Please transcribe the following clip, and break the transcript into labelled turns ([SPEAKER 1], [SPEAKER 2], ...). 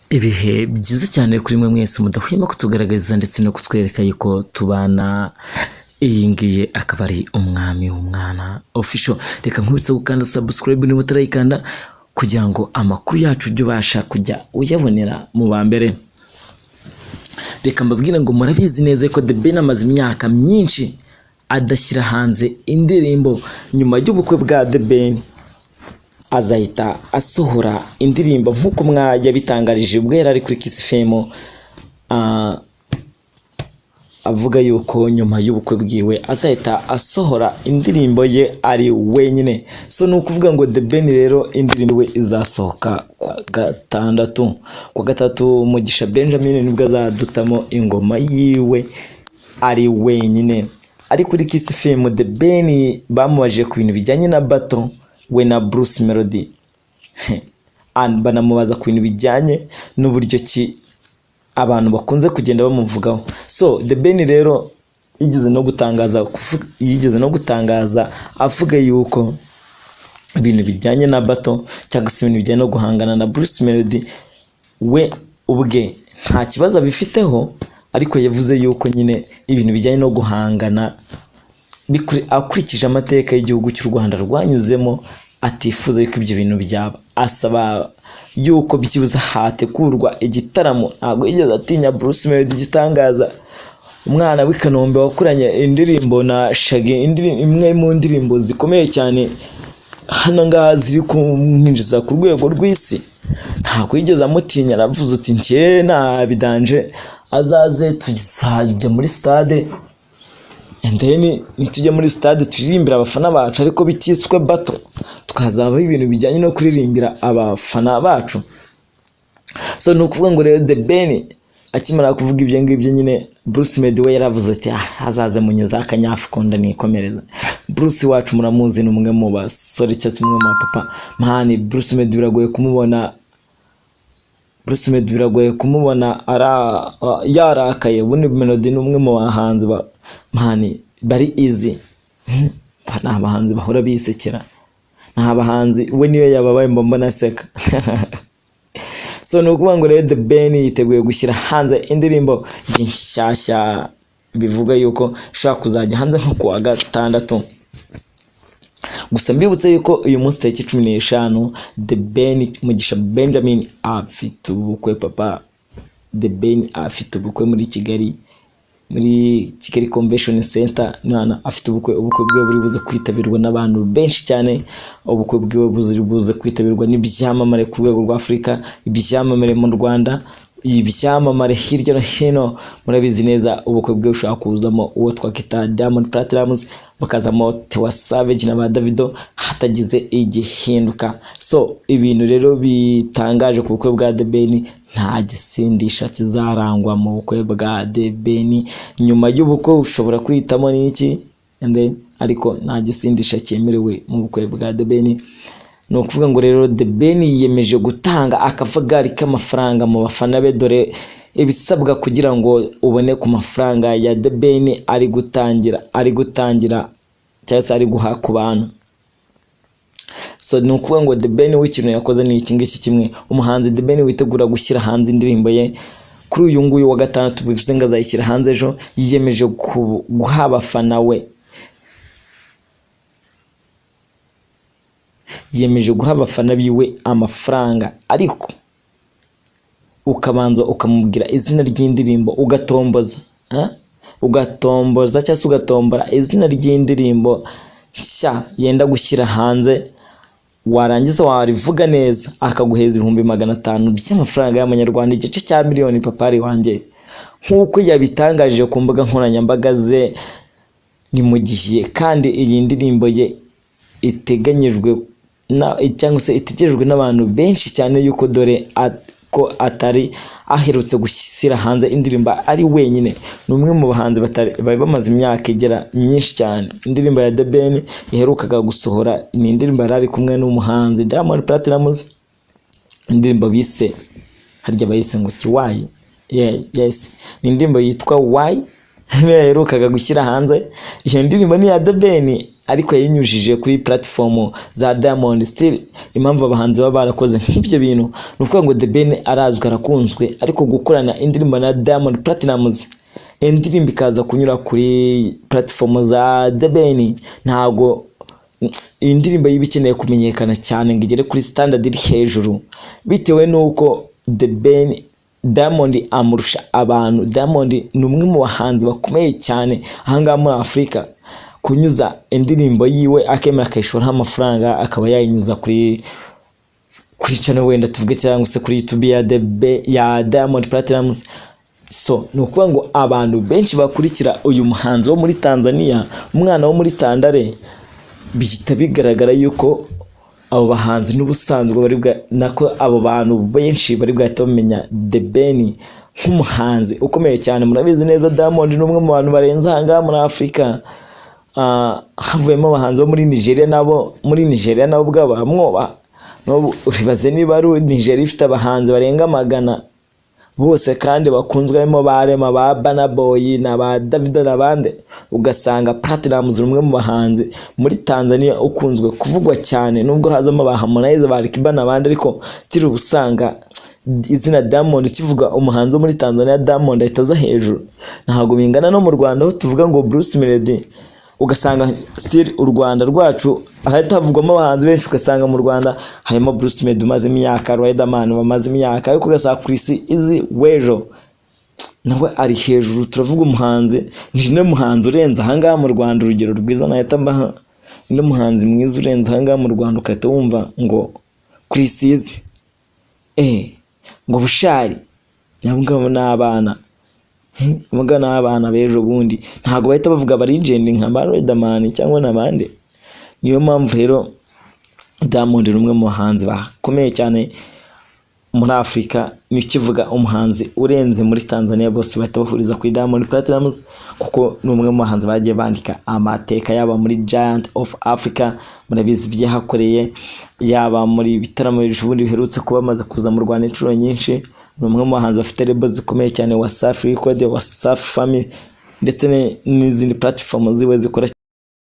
[SPEAKER 1] Ibihe byiza cyane kuri mwe mwese mudahwema kutugaragariza ndetse no kutwereka yuko tubana. Iyi ngiyi akaba ari Umwami w'Umwana Official. Reka nkubitse gukanda subscribe niba utarayikanda, kugira ngo amakuru yacu ujye ubasha kujya uyabonera mu ba mbere. Reka mbabwire ngo murabizi neza ko The Ben amaze imyaka myinshi adashyira hanze indirimbo. Nyuma y'ubukwe bwa The Ben azahita asohora indirimbo, nk'uko yabitangarije ubwo yari ari kuri Kiss FM, avuga yuko nyuma y'ubukwe bwiwe azahita asohora indirimbo ye ari wenyine. So ni ukuvuga ngo The Ben rero indirimbo ye izasohoka ku gatandatu, ku gatatu Mugisha Benjamin nibwo azadutamo ingoma yiwe ari wenyine. Ari kuri Kiss FM, The Ben bamubajije ku bintu bijyanye na battle we na Bruce Melody, banamubaza ku bintu bijyanye n'uburyo ki abantu bakunze kugenda bamuvugaho. So The Ben rero yigeze no gutangaza avuga yuko ibintu bijyanye na battle cyangwa se ibintu bijyanye no guhangana na Bruce Melody we ubwe nta kibazo abifiteho, ariko yavuze yuko nyine ibintu bijyanye no guhangana akurikije amateka y'igihugu cy'u Rwanda rwanyuzemo atifuza yuko ibyo bintu byaba, asaba yuko byibuze hategurwa igitaramo. Ntabwo yigeze atinya Bruce Melody, igitangaza, umwana w'i Kanombe wakoranye indirimbo na Shaggy, imwe mu ndirimbo zikomeye cyane hano ngaha ziri kumwinjiza ku rwego rw'isi. Ntabwo yigeze amutinya, aravuze uti: "Njye nta bidanje, azaze tuzajya muri stade, and then nitujya muri stade turirimbira abafana bacu, ariko bitiswe battle, tukazabaho ibintu bijyanye no kuririmbira abafana bacu." So ni ukuvuga ngo rero The Ben akimara kuvuga ibyo ngibyo nyine, Bruce Melody we yaravuze ati: "Ah, hazaze munyuza akanyafu konda nikomereza." Bruce wacu muramuzi, ni umwe mu basore cyangwa se umwe mu bapapa. Man, Bruce Melody biragoye kumubona, Bruce Melody biragoye kumubona yarakaye. Ubundi Melody ni umwe mu bahanzi ba man bari easy. Ni abahanzi bahora bisekera, ni abahanzi we niyo yababaye mba mbona aseka. So ni ukuvuga ngo rero The Ben yiteguye gushyira hanze indirimbo nshyashya, bivuga yuko ishobora kuzajya hanze nko kuwa gatandatu. Gusa mbibutse yuko uyu munsi tariki 15 The Ben Mugisha Benjamin afite ubukwe. Papa The Ben afite ubukwe muri Kigali, muri Kigali Convention Center. Nana afite ubukwe, ubukwe bwe buri buze kwitabirwa n'abantu benshi cyane, ubukwe bwiwe buri buze kwitabirwa n'ibyamamare ku rwego rwa Afurika, ibyamamare mu Rwanda, ibyamamare hirya no hino. Murabizi neza, ubukwe bwe bushobora kuzamo uwo twakwita Diamond Platnumz, bakazamo Tiwa Savage na ba Davido hatagize igihinduka. So ibintu rero bitangaje ku bukwe bwa The Ben, nta gisindisha kizarangwa mu bukwe bwa The Ben. Nyuma y'ubukwe ushobora kwihitamo n'iki and then, ariko nta gisindisha cyemerewe mu bukwe bwa The Ben. Ni ukuvuga ngo rero The Ben yiyemeje gutanga akavagari k'amafaranga mu bafana be. Dore ibisabwa kugira ngo ubone ku mafaranga ya The Ben ari gutangira cyangwa se ari guha ku bantu. So ni ukuvuga ngo The Ben we ikintu yakoze ni iki ngiki kimwe. Umuhanzi The Ben witegura gushyira hanze indirimbo ye kuri uyu nguyu wa gatandatu, bivuze ngo azayishyira hanze ejo, yiyemeje guha abafana we, yiyemeje guha abafana biwe amafaranga, ariko ukabanza ukamubwira izina ry'indirimbo, ugatomboza, eh? Ugatomboza cyangwa se ugatombora izina ry'indirimbo nshya yenda gushyira hanze, warangiza warivuga neza akaguheza 500,000 by'amafaranga y'amanyarwanda, igice cya miliyoni, papari wanjye, nk'uko yabitangaje ku mbuga nkoranyambaga ze. Ni mu gihe kandi iyi ndirimbo ye iteganyijwe na cyangwa se itegerejwe n'abantu benshi cyane, yuko dore ko atari aherutse gushyira hanze indirimbo ari wenyine. Ni umwe mu bahanzi bari bamaze imyaka igera myinshi cyane. Indirimbo ya The Ben iherukaga gusohora ni indirimbo yari ari kumwe n'umuhanzi Diamond Platnumz, indirimbo bise, harya bayise ngo ki? Why? Yeah, yes, ni indirimbo yitwa Why, niyo yaherukaga gushyira hanze. Iyo ndirimbo ni iya The Ben. ariko yayinyujije kuri platform za Diamond. Still, impamvu abahanzi baba barakoze nk'ibyo bintu ni ukuvuga ngo The Ben arazwi, arakunzwe, ariko gukorana indirimbo na Diamond Platnumz, indirimbo ikaza kunyura kuri platform za The Ben, ntago iyi ndirimbo yiba ikeneye kumenyekana cyane ngo igere kuri standard iri hejuru, bitewe n'uko The Ben, Diamond amurusha abantu. Diamond ni umwe mu bahanzi bakomeye cyane ahangaha muri Afurika. Kunyuza indirimbo yiwe, akemera akayishoraho amafaranga, akaba yayinyuza kuri channel wenda tuvuge cyangwa se kuri YouTube ya The Ben, ya Diamond Platnumz, so ni ukuvuga ngo abantu benshi bakurikira uyu muhanzi wo muri Tanzania, umwana wo muri Tandale, bihita bigaragara yuko abo bahanzi n'ubusanzwe bari bwa nako abo bantu benshi bari bwahita bamenya The Ben nk'umuhanzi ukomeye cyane. Murabizi neza, Diamond ni umwe mu bantu barenze ahangaha muri Afurika. Havuyemo abahanzi bo muri Nigeria, nabo muri Nigeria nabo ubwabo baramwubaha. N'ubu uribaze niba ari Nigeria ifite abahanzi barenga 100 bose kandi bakunzwe, harimo ba Rema, ba Burna Boy na ba Davido n'abandi, ugasanga Platnumz ni umwe mu bahanzi muri Tanzania ukunzwe kuvugwa cyane, nubwo hazamo ba Harmonize, ba Alikiba n'abandi, ariko tiri uba usanga izina Diamond, ukivuga umuhanzi wo muri Tanzania Diamond ahita aza hejuru. Ntabwo bingana no mu Rwanda aho tuvuga ngo Bruce Melody, ugasanga still u Rwanda rwacu harahita havugwamo abahanzi benshi, ugasanga mu Rwanda harimo Bruce Melody umaze imyaka, Riderman bamaze imyaka, ariko ugasanga Chris Eazy w'ejo nawe ari hejuru. Turavuga umuhanzi, ni no muhanzi urenze ahangaha mu Rwanda. Urugero rwiza nahita mbaha, ni muhanzi mwiza urenze ahangaha mu Rwanda, ugahita wumva ngo Chris Eazy, ngo Bushali, nabo ngabo ni abana, abo ni abana b'ejo bundi, ntabwo bahita bavuga aba legend nka ba Riderman cyangwa n'abandi. Niyo mpamvu rero Diamond ni umwe mu bahanzi bakomeye cyane muri Afurika. Nikivuga umuhanzi urenze muri Tanzania, bose bahita bahuriza kuri Diamond Platnumz, kuko ni umwe mu bahanzi bagiye bandika amateka, yaba muri Giant of Africa, murabizi ibyo yahakoreye, yaba muri bitaramo ubundi biherutse kuba, amaze kuza mu Rwanda inshuro nyinshi. Ni umwe mu bahanzi bafite label zikomeye cyane, Wasafi Record, Wasafi Family, ndetse n'izindi platform ziwe zikora.